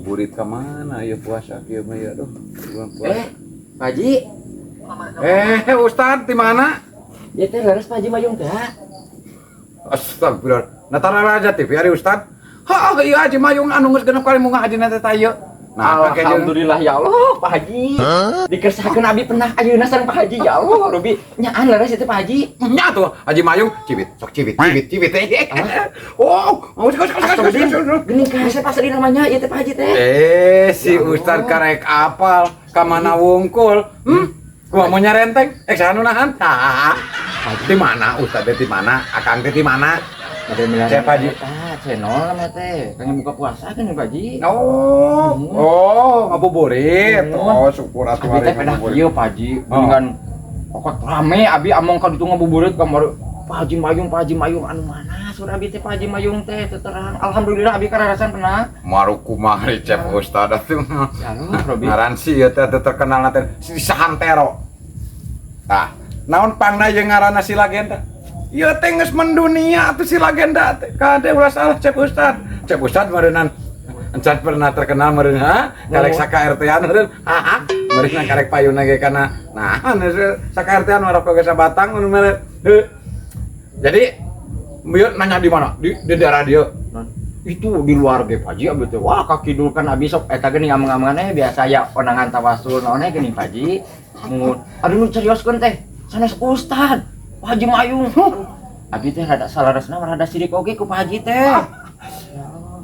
Burit ka mana ya puasa kieu mah ya, aduh. Bulan puasa. Eh, Pak Haji. Eh, Ustad di mana? Ya teh leres Pak Haji Mayung teh. Astagfirullah. Natara Raja TV ari Ustad. Ha, iya Haji Mayung anu geus 6 kali munggah haji teh ieu. Nah, pake jeung Alhamdulillah ya Allah, Pak Haji. Dikersakeun abi pernah ayeuna sareng Pak Haji, ya Allah, Robi. Nyaan leres itu, Pak Haji. Nya tuh Haji Mayung cibit, sok cibit, cibit, cibit. Oh, mau sok sok sok sok sok. Geuning kasep asli namanya ieu teh, Pak Haji teh. Eh, si Ya Allah. Ustad karek apal ka mana wungkul? Hmm? Kumaha mau nyarenteng? Eh, saha nu nahan? Tah. Di mana Ustad teh, di mana? Akang teh di mana? Ada milan. Siapa, Haji? Eta channel namanya teh. Pengen buka puasa kan ya, Pak Haji. Oh, oh, ngabuburit. Oh, syukur atuh Abi teh hari pedah ngabuburit. kieu, Pak Haji. Mendingan pokok rame abi among ka ditu ngabuburit kamari Pak Haji Mayung, Pak Haji Mayung anu mana? Sur abi teh Pak Haji Mayung teh teu terang. Alhamdulillah abi kararasan pernah. Maru kumaha cep Ustad atuh. Ya Allah, Robi. Ngaran si ieu teh teu terkenal teh si Sahantero. Tah, naon pangna jeung ngaranna si legenda? Ieu teh geus mendunia atuh si legenda teh. Kade ulah salah cep Ustad. Cep Ustad meureunnan encan pernah terkenal meureun, ha? Karek saka RT-an meureun. Ha ha. Meureunna karek payuna ge kana. Nah, saka RT-an maroko ge sabatang mun meureun. Heuh. Jadi ieu nanya di mana? Di daerah dia. Itu di luar ge, Pak Haji, abi teh wah ka kidul kan abi sok eta geuning ameng-amengan biasa ya onangan tawasul naon geuning, Pak Haji. Mun aduh nu carioskeun teh sanes ustad, Pak Haji Mayung. Abi teh rada salaresna rada sirik oge ku Pak Haji teh.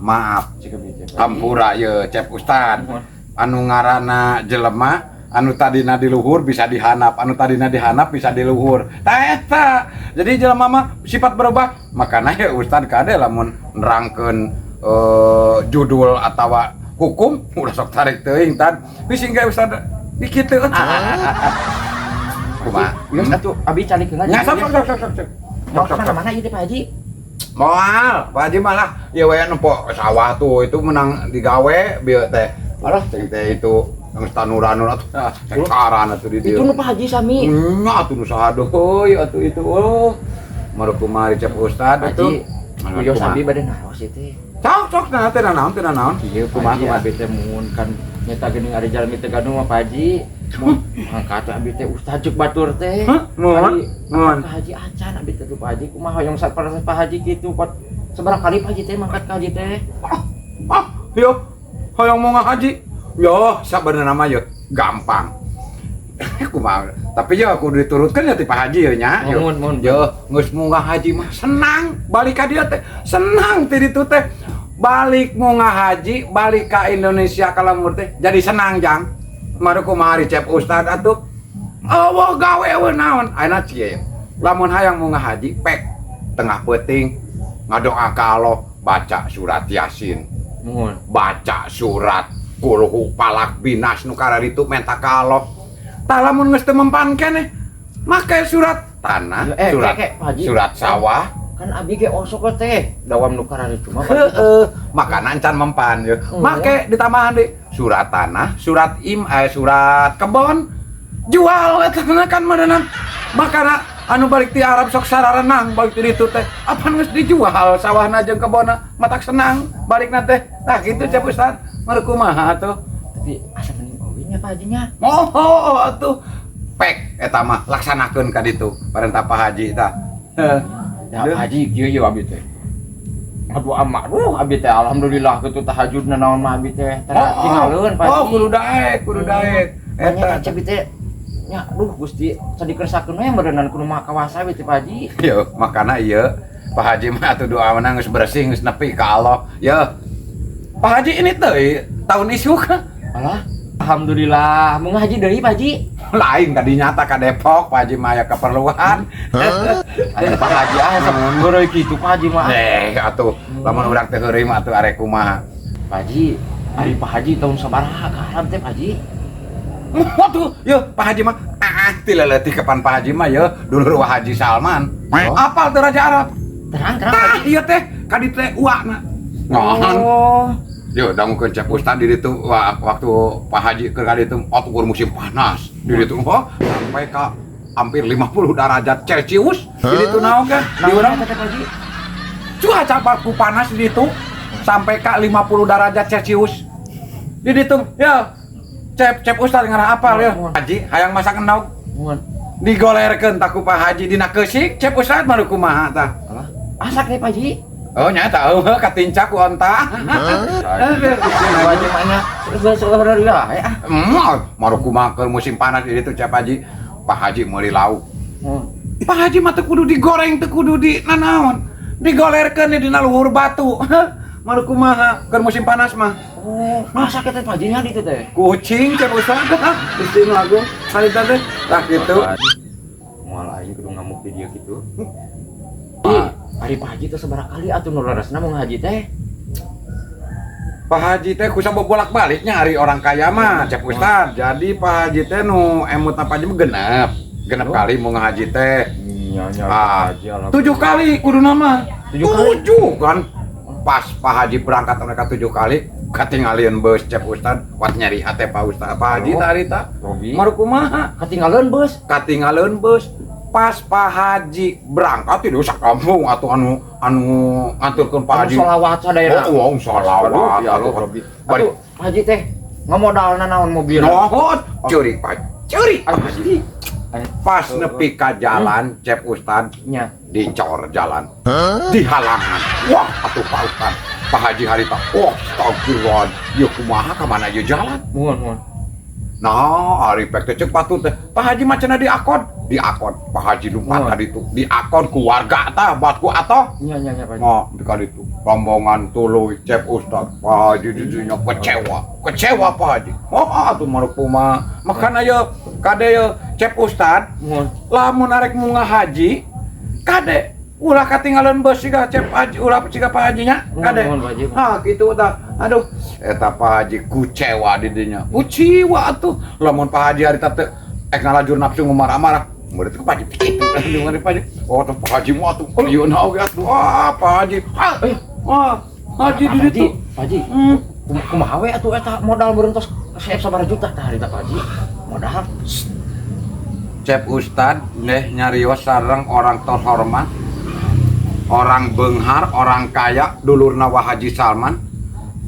Maaf, Cik abi teh, Pak Haji. Hampura ye cep Ustad. Muhun. Anu ngaranna jelema anu tadina di luhur bisa dihanap, anu tadina dihanap bisa di luhur. Tah eta. Jadi jelema mah sifat berubah. Makanya ya Ustad kade lamun nerangkeun judul atawa hukum udah sok tarik teuing tad. Bisi ge Ustad di kitu. Kumaha? Geus atuh abi calik heula. Nya, sok sok sok sok sok. Mau Sok sok sok. mana ieu teh, Pak Haji? Moal, Pak Haji malah ya we nempo sawah tuh itu menang digawe bieu teh. Alah ceng teh itu geus tanuran atuh hektaran atuh di dieu. Itu nu Pak Haji sami. Nya atuh nu saha deui atuh itu. Oh. Maru kumari cep Ustad Pak atuh. Haji, wios abi bade naros ieu teh. Sok sok nah teh naon teh naon. Iya, Pak Kumaha Haji, kumaha. Abi teh mun kan nyeta geuning ari jalmi teh gaduh mah, Pak Haji. Mun mangkat abi teh ustad cek batur teh. Hah? Mun? Ari Mun. Ka Haji acan abi teh tuh, Pak Haji, kumaha hoyong saat Pak Haji kitu pot sabaraha kali Pak Haji teh mangkat ka Haji teh? Ah, ah, yo hoyong mau ngahaji. Yo, sabenerna mah yo gampang. Kumaha? Tapi yo kudu diturutkeun ya ti Pak Haji yo nya. Yo. Mun, mun. Yo, geus munggah haji mah senang, balik ka dieu teh senang ti ditu teh. Balik munggah haji, balik ka Indonesia ka lembur teh jadi senang jang. Maru kumaha cep Ustad atuh. Eueuh gawe eueuh naon. Ayeuna cie. Lamun hayang munggah haji pek tengah peuting ngadoa ka Allah, baca surat Yasin, Muhun. Baca surat Kulhu, Falaq, Binas nu kararitu menta ka Allah. Tah lamun geus teu mempan keneh make surat tanah, Eh, surat kek, Pak Haji. Surat sawah. Kan abi ge osok teh dawam nu kararitu mah, Pak Haji. Heeh, makana encan mempan ye. Oh. Make ditambahan deui surat tanah, surat im eh surat kebon. Jual eta kan meureunnan. Makana anu balik ti Arab sok sararenang balik ti ditu teh. Apan geus dijual sawahna jeung kebonna, matak senang balikna teh. Tah kitu cep Ustad. Meur kumaha atuh? Tapi asa mending oge nya, Pak Haji nya. Oh, atuh. Pek eta mah laksanakeun ka ditu parentah Pak Haji tah. Heuh. Ya Pak Haji kieu ye abi teh. Aduh ama, aduh abi teh alhamdulillah kitu tahajudna naon mah abi teh. Tara tinggalkeun, Pak Oh, Haji. kudu daek, kudu daek. Eta Eta. abi teh nya aduh Gusti sadikeursakeun we meureunnan kudu maha kawasa we teh, Pak Haji. Yo, makana ieu Pak Haji mah atuh doa menang geus bersih geus nepi ka Allah. Yo. Pak Haji ini teh tahun isuk. Alah, alhamdulillah mau ngaji deui, Pak Haji. Lain tadi nyata ka Depok Pak Haji mah aya keperluan. Aya Pak Haji ah sok heureuy kitu Pak Haji mah. Eh, atuh lamun urang teh heureuy mah atuh arek kumaha. Pak Haji, ari Pak Haji tahun sabaraha ka Arab teh, Pak Haji? Waduh, yo Pak Haji mah ah ti leutik kapan Pak Haji mah yo dulur Wah Haji Salman. Oh. Apal teh Raja Arab? Terang terang, Pak Tah Haji. ieu teh ka ditu teh uakna. Ngan. Oh. Yo dangukeun cep Ustad di ditu waktu Pak Haji keur ka ditu atuh keur musim panas. Di ditu oh sampai ka hampir 50 derajat Celcius di ditu naon kan? Di urang Naon eta teh, Pak Haji? Cuaca baku panas di ditu sampai ka 50 derajat Celcius. Di ditu ya. Cep cep Ustad ngarah apal ya. Haji hayang masak endog. Muhun. Digolerkeun tah ku Pak Haji dina keusik, cep Ustad mah kumaha tah. Alah, asak nih Pak Haji. Oh nyata eueuh katincak ku onta. Pak Haji mah nya geus lah ya. Maru kumaha keur musim panas di ditu, Cep Haji. Pak Haji meuli lauk. Muhun. Pak Haji mah teu kudu digoreng, teu kudu di nanaon. Digolerkeun di dina luhur batu. Maru kumaha keur musim panas mah. Oh, masak teh Pak Haji nya ditu teh. Kucing, Cep Ustad. Gusti nu agung harita teh. Tah kitu. Moal aing kudu ngamuk di dia gitu. Ah. Ih, ari Pak Haji teh sabaraha kali atuh nu leresna mau ngaji teh? Pak Haji teh kusa bolak-baliknya ari orang kaya mah, Cep Ustad. Jadi Pak Haji teh nu emut Pak Haji mah genep. Genep kali mau ngaji teh. Iya, nya. Ah, 7 kali kudu nama. 7 kali? 7 kan. Pas Pak Haji berangkat mereka 7 kali, ketinggalan bus, Cep Ustad. Wat nyari hate Pak Ustad. Pak Haji Oh. tadi ta. Robi. Maru kumaha? Ketinggalan bus. Ketinggalan bus. Pas Pak Haji berangkat itu sakampung atau anu anu ngaturkeun Pak Haji. Anu sholawat sadayana. Oh, wow, sholawat. Aduh, ya Allah, Atuh. Robi. Bari. Atuh, Pak Haji teh ngamodalna naon mobil? Nohot, curi Pak, curi Pak Haji. Pas nepi ka jalan, Cep Ustad, Nya. Dicor jalan, di halangan. Wah, atuh Pak Ustad, Pak Haji harita. Wah, astagfirullah. Ieu kumaha ka mana ieu jalan? Muhun, muhun. Nah, ari pek teh cek patut teh. Pak Haji mah cenah diakon, diakon. Pak Haji lumpat Oh. ka ditu, diakon ku warga tah, bat ku atoh. Nya nya nya Pak Haji. Nah, di ka ditu. Rombongan tuluy Cep Ustad. Pak Haji di dinya kecewa, kecewa Pak Haji. Oh, atuh maruk kumaha. Makana ye kade ye Cep Ustad, Muhun. Lamun arek munggah haji, kade ulah katinggalan bus siga Cep Haji, ulah siga Pak Hajinya, kade. Muhun, Pak Haji. Nah, gitu tah. Aduh, eta Pak Haji kucewa di dinya. Kuciwa atuh. Lamun Pak Haji harita teu ek ngalajur nafsu marah-marah. Murid ku Pak Haji kitu. Murid Pak Haji. Oh, tuh Pak Haji mah atuh. Ieu na oge atuh. Ah, Pak Haji. Ah, wah, Haji di Pak Haji, ditu. Pak Haji. Kumaha we atuh eta modal meureun tos seep sabaraha juta tah harita Pak Haji? Modal. Cep Ustad neh nyarios sareng orang terhormat, orang benghar, orang kaya, dulurna Wa Haji Salman.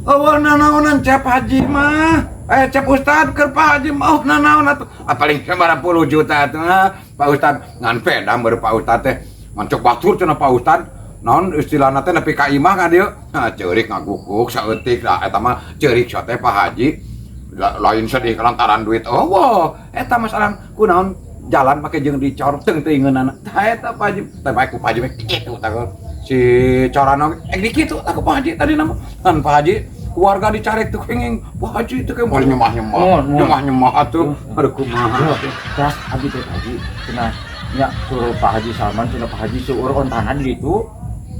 Eueuh nanaonan Cep Haji mah. Eh, Cep Ustad keur Pak Haji mah, oh, nanaon atuh. Ah, paling sabaraha puluh juta atuh. Ah, Pak Ustad ngan peda baru Pak Ustad teh. Ngan cek batur cenah Pak Ustad. Naon istilahna teh nepi ka imah ka dieu. Ha, ceurik ngagukuk saeutik lah eta mah ceurik teh Pak Haji. Lain sedih lantaran duit. Oh, wow. Eta masalah kunaon jalan make jeung dicor teung teuingeunana. Tah eta Pak Haji. Teh bae ku Pak Haji mah kitu tah si corana eh di kitu tah ku Pak Haji tadi nama. Kan Pak Haji keluarga dicarek tuh kenging Pak Haji itu kayak mau nyemah-nyemah. Mohon, mohon. Nyemah-nyemah atuh. Aduh kumaha. Terus abi teh Pak Haji cenah nya suruh Pak Haji Salman cenah Pak Haji seueur ontana di ditu.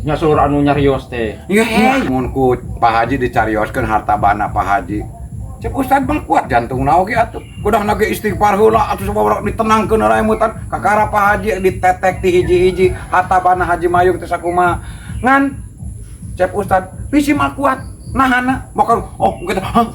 Nya seueur anu nyarios teh. Ya, mun ku Pak Haji dicarioskeun harta bana Pak Haji. Cep Ustad mah kuat jantung oge atuh. Kudah ge istighfar heula atuh sababaraha ditenangkeun heula emutan. Kakara Pak Haji ditetek ti hiji-hiji harta bana Haji Mayung teh sakumaha. Ngan Cep Ustad bisi mah kuat nahana bakal oh gitu. Hah?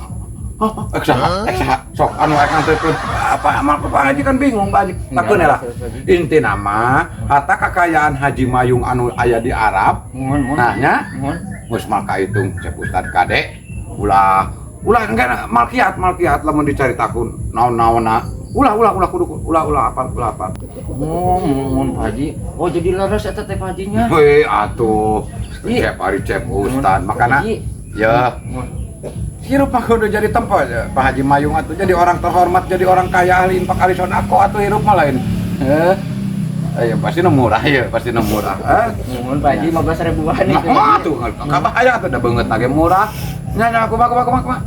Hah? Ek saha? Ek saha? Sok anu ek nganterkeun. Apa amal ku Pak Haji kan bingung Pak Haji. Takeun lah. Intina mah harta kekayaan Haji Mayung anu aya di Arab. Mohon, mohon. Nah nya Mohon. geus mal kahitung Cep Ustad kade ulah ulah enggak malkiat malkiat lamun dicaritakeun naon-naonna ulah ulah ulah kudu ulah ulah apa ulah apa. Oh, mohon Pak Haji. Oh, jadi leres eta teh Pak Hajinya. Hei atuh Ih. Cep ari Cep Ustad makana Haji. Ya Mohon. hirup mah kudu jadi tempo ya. Pak Haji Mayung atuh jadi orang terhormat, jadi orang kaya, ahli infak, ahli sodako atuh hirup mah lain eh. Ayo pasti nu murah ya, pasti nu murah. Eh. Mohon Pak Haji 15 ribuan itu. Nah, tuh kabahaya atuh da beungeut ge murah. Nya nya kumaha kumaha kumaha kumaha.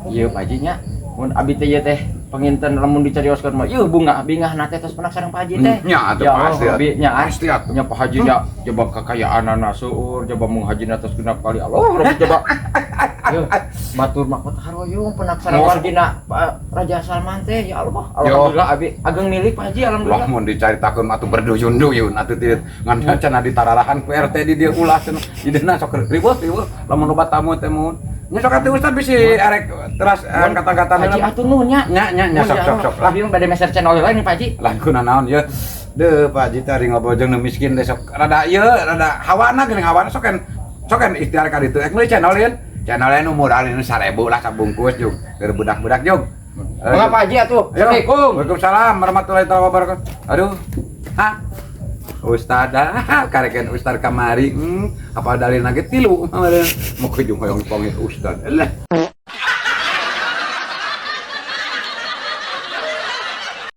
Iya Pak Haji nya. Mun abi teh ieu teh panginten lamun dicarioskeun mah ieu bunga bingah teh tos penak sareng Pak Haji teh. Nya atuh Ya pasti. Allah, abi nya ah. Pasti atuh. Nya Pak Haji nya coba kekayaanana seueur, coba mung haji tos genap kali. Allah, Rabbi coba. Yeuh, batur mah kota haroyong penak sareng Oh. wargina Pak Raja Salman teh ya Allah. Alhamdulillah abi ageng milik Pak Haji Wah, alhamdulillah. mun dicaritakeun mah atuh berduyun-duyun atuh teu ngan cenah ditararahan ku RT di dieu ulah cenah. Di dieuna sok riweuh riweuh lamun loba tamu teh mun. Nya sok atuh Ustad bisi arek teras kata-kata Haji atuh nuhun nya. Nya nya nya sok sok sok lah. Abi mah bade meser channel lain nih Pak Haji. Lah kuna naon ya. Deuh Pak Haji teh ari ngobrol jeung nu miskin teh sok rada ieu rada hawana geuning hawana sok kan ikhtiar ka ditu. Ek meuli channel yeun. Channelnya nu murah ini 1000 lah sabungkus jug. Keur budak-budak jug. Mangga, Pak Haji, atuh. Ayo. Assalamualaikum. Waalaikumsalam warahmatullahi taala wabarakatuh. Aduh. Hah? Ustad ah, kareken ustad kamari, apa dalil lagi tilu. Mau kujung hoyong panggil ustad. Lah.